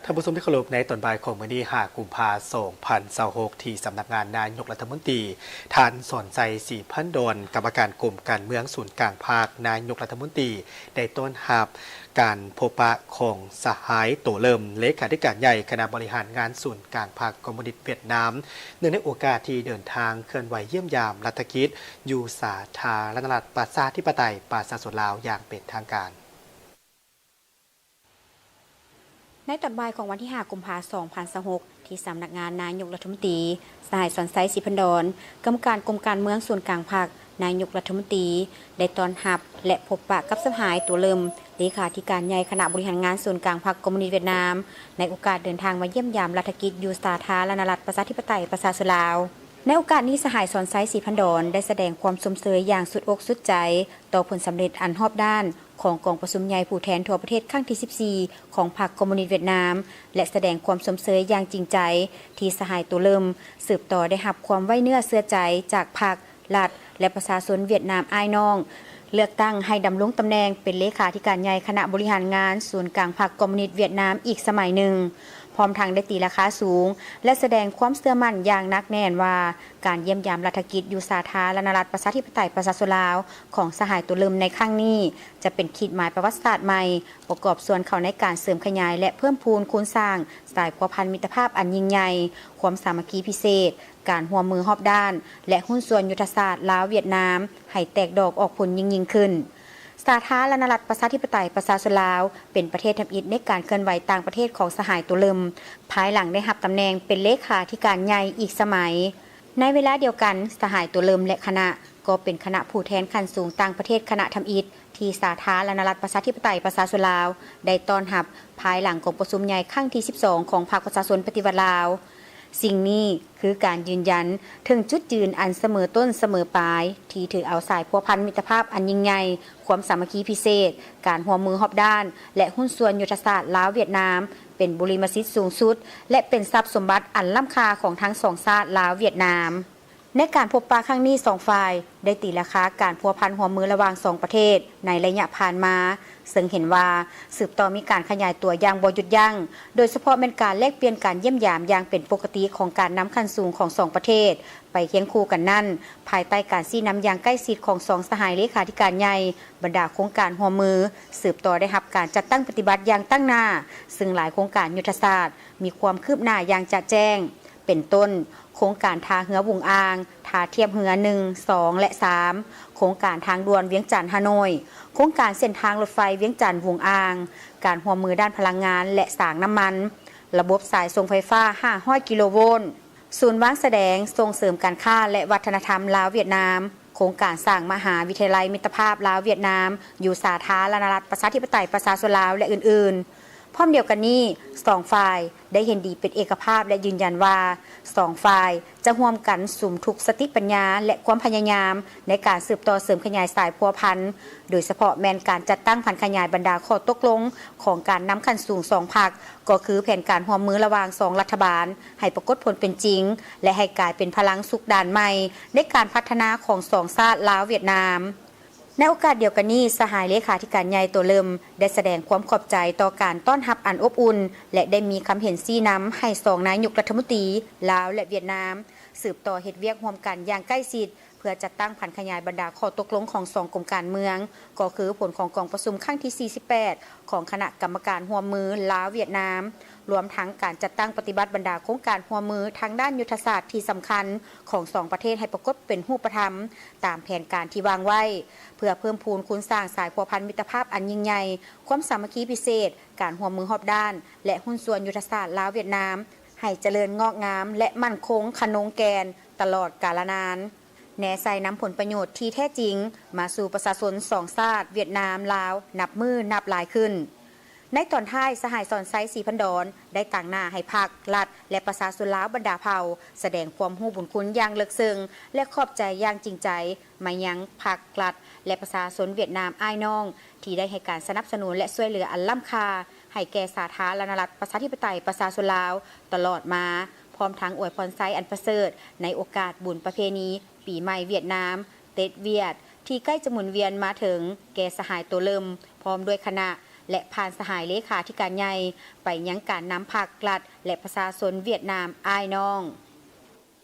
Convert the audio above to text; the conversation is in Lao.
ທ່ານຜູ້ຊົມທີ່ເຄົາລົບ, ໃນຕອນບ່າຍຂອງມື້ນີ້ ຫ້າ ກຸມພາ ສອງພັນຊາວຫົກ ທີ່ສຳນັກງານນາຍົກລັດຖະມົນຕີ, ທ່ານ ສອນໄຊ ສີພັນດອນ ກຳມະການກົມການເມືອງສູນກາງພັກ, ນາຍົກລັດຖະມົນຕີ ໄດ້ຕ້ອນຮັບການພົບປະຂອງສະຫາຍ ໂຕເລີມ ເລຂາທິການໃຫຍ່ຄະນະບໍລິຫານງານສູນກາງພັກຄອມມູນິດຫວຽດນາມ, ເນື່ອງໃນໂອກາດທີ່ເດີນທາງເຄື່ອນໄຫວຢ້ຽມຢາມລັດຖະກິດຢູ່ສາທາລະນະລັດ ປະຊາທິປະໄຕ ປະຊາຊົນລາວຢ່າງເປັນທາງການ. ໃນຕອນບ່າຍຂອງວັນທີ ຫ້າ ກຸມພາ ສອງພັນຊາວຫົກ ທີ່ສຳນັກງານນາຍົກລັດຖະມົນຕີ, ສະຫາຍ ສອນໄຊ ສີພັນດອນ ກຳມະການກົມການເມືອງສູນກາງພັກ, ນາຍົກລັດຖະມົນຕີ ໄດ້ຕ້ອນຮັບ ແລະ ພົບປະກັບສະຫາຍ ໂຕເລີມ ເລຂາທິການໃຫຍ່ຄະນະບໍລິຫານງານສູນກາງພັກຄອມມູນິດຫວຽດນາມ, ໃນໂອກາດເດີນທາງມາຢ້ຽມຢາມລັດຖະກິດຢູ່ສາທາລະນະລັດ ປະຊາທິປະໄຕ ປະຊາຊົນລາວ. ໃນໂອກາດນີ້, ສະຫາຍ ສອນໄຊ ສີພັນດອນ ໄດ້ສະແດງຄວາມຊົມເຊີຍຢ່າງສຸດອົກສຸດໃຈ ຕໍ່ຜົນສຳເລັດອັນຮອບດ້ານຂອງກອງປະຊຸມໃຫຍ່ຜູ້ແທນທົ່ວປະເທດຄັ້ງທີ ສິບສີ່ ຂອງພັກຄອມມູນິດຫວຽດນາມ ແລະ ສະແດງຄວາມຊົມເຊີຍຢ່າງຈິງໃຈ ທີ່ສະຫາຍ ໂຕເລີມ ສືບຕໍ່ໄດ້ຮັບຄວາມໄວ້ເນື້ອເຊື່ອໃຈຈາກພັກ, ລັດ ແລະ ປະຊາຊົນຫວຽດນາມອ້າຍນ້ອງ ເລືອກຕັ້ງໃຫ້ດຳລົງຕຳແໜ່ງເປັນເລຂາທິການໃຫຍ່ຄະນະບໍລິຫານງານສູນກາງພັກຄອມມູນິດຫວຽດນາມອີກສະໄໝໜຶ່ງ, ພ້ອມທັງໄດ້ຕີລາຄາສູງ ແລະ ສະແດງຄວາມເຊື່ອໝັ້ນຢ່າງໜັກແໜ້ນວ່າ ການຢ້ຽມຢາມລັດຖະກິດຢູ່ສາທາລະນະລັດ ປະຊາທິປະໄຕ ປະຊາຊົນລາວ ຂອງສະຫາຍ ໂຕເລີມ ໃນຄັ້ງນີ້ ຈະເປັນຂີດໝາຍປະຫວັດສາດໃໝ່, ປະກອບສ່ວນເຂົ້າໃນການເສີມຂະຫຍາຍ ແລະ ເພີ່ມພູນຄູນສ້າງສາຍພົວພັນມິດຕະພາບອັນຍິ່ງໃຫຍ່, ຄວາມສາມັກຄີພິເສດ, ການຮ່ວມມືຮອບດ້ານ ແລະ ຫຸ້ນສ່ວນຍຸດທະສາດລາວ-ຫວຽດນາມ ໃຫ້ແຕກດອກອອກຜົນຍິ່ງໆຂຶ້ນ. ສາທາລະນະລັດ ປະຊາທິປະໄຕ ປະຊາຊົນລາວ ເປັນປະເທດທຳອິດໃນການເຄື່ອນໄຫວຕ່າງປະເທດຂອງສະຫາຍ ໂຕເລີມ ພາຍຫຼັງໄດ້ຮັບຕຳແໜ່ງເປັນເລຂາທິການໃຫຍ່ອີກສະໄໝ. ໃນເວລາດຽວກັນ, ສະຫາຍ ໂຕເລີມ ແລະ ຄະນະ ກໍເປັນຄະນະຜູ້ແທນຂັ້ນສູງຕ່າງປະເທດຄະນະທຳອິດ ທີ່ສາທາລະນະລັດ ປະຊາທິປະໄຕ ປະຊາຊົນລາວ ໄດ້ຕ້ອນຮັບ ພາຍຫຼັງກອງປະຊຸມໃຫຍ່ຄັ້ງທີ ສິບສອງ ຂອງພັກປະຊາຊົນປະຕິວັດລາວ. ສິ່ງນີ້ຄືການຢືນຢັນເຖິງຈຸດຢືນອັນສະເໝີຕົ້ນສະເໝີປາຍ ທີ່ຖືເອົາສາຍພົວພັນມິດຕະພາບອັນຍິ່ງໃຫຍ່, ຄວາມສາມັກຄີພິເສດ, ການຮ່ວມມືຮອບດ້ານ ແລະ ຫຸ້ນສ່ວນຍຸດທະສາດລາວ-ຫວຽດນາມ ເປັນບຸລິມະສິດສູງສຸດ ແລະ ເປັນຊັບສົມບັດອັນລ້ຳຄ່າຂອງທັງສອງຊາດລາວ-ຫວຽດນາມ. ໃນການພົບປະຄັ້ງນີ້, ສອງຝ່າຍໄດ້ຕີລາຄາການພົວພັນຮ່ວມມືລະຫວ່າງສອງປະເທດໃນໄລຍະຜ່ານມາ, ເຊິ່ງເຫັນວ່າສືບຕໍ່ມີການຂະຫຍາຍຕົວຢ່າງບໍ່ຢຸດຢັ້ງ, ໂດຍສະເພາະແມ່ນການແລກປ່ຽນການຢ້ຽມຢາມຢ່າງເປັນປົກກະຕິຂອງການນຳຂັ້ນສູງຂອງສອງປະເທດ. ໄປຄຽງຄູ່ກັນນັ້ນ, ພາຍໃຕ້ການຊີ້ນຳຢ່າງໃກ້ຊິດຂອງສອງສະຫາຍເລຂາທິການໃຫຍ່, ບັນດາໂຄງການຮ່ວມມືສືບຕໍ່ໄດ້ຮັບການຈັດຕັ້ງປະຕິບັດຢ່າງຕັ້ງໜ້າ, ເຊິ່ງຫຼາຍໂຄງການຍຸດທະສາດມີຄວາມຄືບໜ້າຢ່າງຈະແຈ້ງ. ເປັນຕົ້ນ, ໂຄງການທ່າເຮືອຫວຸງອ່າງ, ທ່າທຽບເຮືອໜຶ່ງ, ສອງ ແລະ ສາມ, ໂຄງການທາງດ່ວນວຽງຈັນ-ຮ່າໂນ້ຍ, ໂຄງການເສັ້ນທາງລົດໄຟວຽງຈັນ-ຫວຸງອ່າງ, ການຮ່ວມມືດ້ານພະລັງງານ ແລະ ສາງນ້ຳມັນ, ລະບົບສາຍສົ່ງໄຟຟ້າຫ້າຮ້ອຍກິໂລໂວນ, ສູນວາງສະແດງສົ່ງເສີມການຄ້າ ແລະ ວັດທະນະທຳລາວ-ຫວຽດນາມ, ໂຄງການສ້າງມະຫາວິທະຍາໄລມິດຕະພາບລາວ-ຫວຽດນາມ ຢູ່ສາທາລະນະລັດ ປະຊາທິປະໄຕ ປະຊາຊົນລາວ ແລະ ອື່ນໆ. ພ້ອມດຽວກັນນີ້, ສອງຝ່າຍໄດ້ເຫັນດີເປັນເອກະພາບ ແລະ ຢືນຢັນວ່າ ສອງຝ່າຍຈະຮ່ວມກັນສຸມທຸກສະຕິປັນຍາ ແລະ ຄວາມພະຍາຍາມ ໃນການສືບຕໍ່ເສີມຂະຫຍາຍສາຍພົວພັນ, ໂດຍສະເພາະແມ່ນການຈັດຕັ້ງຜັນຂະຫຍາຍບັນດາຂໍ້ຕົກລົງຂອງການນຳຂັ້ນສູງສອງພັກ, ກໍຄືແຜນການຮ່ວມມືລະຫວ່າງສອງລັດຖະບານ ໃຫ້ປາກົດຜົນເປັນຈິງ ແລະ ໃຫ້ກາຍເປັນພະລັງຊຸກດັນໃໝ່ໃນການພັດທະນາຂອງສອງຊາດລາວ-ຫວຽດນາມ. ໃນໂອກາດດຽວກັນນີ້, ສະຫາຍເລຂາທິການໃຫຍ່ ໂຕເລີມ ໄດ້ສະແດງຄວາມຂອບໃຈຕໍ່ການຕ້ອນຮັບອັນອົບອຸ່ນ ແລະ ໄດ້ມີຄຳເຫັນຊີ້ນຳໃຫ້ສອງນາຍົກລັດຖະມົນຕີລາວ ແລະ ຫວຽດນາມ ສືບຕໍ່ເຮັດວຽກຮ່ວມກັນຢ່າງໃກ້ຊິດ ເພື່ອຈັດຕັ້ງຜັນຂະຫຍາຍບັນດາຂໍ້ຕົກລົງຂອງສອງກົມການເມືອງ, ກໍຄືຜົນຂອງກອງປະຊຸມຄັ້ງທີ ສີ່ສິບແປດ ຂອງຄະນະກຳມະການຮ່ວມມືລາວ-ຫວຽດນາມ, ລວມທັງການຈັດຕັ້ງປະຕິບັດບັນດາໂຄງການຮ່ວມມືທາງດ້ານຍຸດທະສາດທີ່ສຳຄັນຂອງສອງປະເທດໃຫ້ປາກົດເປັນຮູບປະທຳ ຕາມແຜນການທີ່ວາງໄວ້, ເພື່ອເພີ່ມພູນຄູນສ້າງສາຍພົວພັນມິດຕະພາບອັນຍິ່ງໃຫຍ່, ຄວາມສາມັກຄີພິເສດ, ການຮ່ວມມືຮອບດ້ານ ແລະ ຫຸ້ນສ່ວນຍຸດທະສາດລາວ-ຫວຽດນາມ ໃຫ້ຈະເລີນງອກງາມ ແລະ ໝັ້ນຄົງຂະໜົງແກ່ນຕະຫຼອດການລະນານ, ແນໃສ່ນຳຜົນປະໂຫຍດທີ່ແທ້ຈິງມາສູ່ປະຊາຊົນສອງຊາດ ຫວຽດນາມ-ລາວ ນັບມື້ນັບຫຼາຍຂຶ້ນ. ໃນຕອນທ້າຍ, ສະຫາຍ ສອນໄຊ ສີພັນດອນ ໄດ້ຕາງໜ້າໃຫ້ພັກ, ລັດ ແລະ ປະຊາຊົນລາວບັນດາເຜົ່າ ສະແດງຄວາມຮູ້ບຸນຄຸນຢ່າງເລິກເຊິ່ງ ແລະ ຂອບໃຈຢ່າງຈິງໃຈມາຍັງພັກ, ລັດ ແລະ ປະຊາຊົນຫວຽດນາມອ້າຍນ້ອງ ທີ່ໄດ້ໃຫ້ການສະໜັບສະໜູນ ແລະ ຊ່ວຍເຫຼືອອັນລ້ຳຄ່າໃຫ້ແກ່ສາທາລະນະລັດ ປະຊາທິປະໄຕ ປະຊາຊົນລາວຕະຫຼອດມາ, ພ້ອມທັງອວຍພອນໄຊອັນປະເສີດໃນໂອກາດບຸນປະເພນີປີໃໝ່ຫວຽດນາມ, ເຕັດຫວຽດ ທີ່ໃກ້ຈະໝູນວຽນມາເຖິງ ແກ່ສະຫາຍ ໂຕເລີມ ພ້ອມດ້ວຍຄະນະ, ແລະ ຜ່ານສະຫາຍເລຂາທິການໃຫຍ່ ໄປຍັງການນຳພັກລັດ ແລະ ປະຊາຊົນຫວຽດນາມອ້າຍນ້ອງ.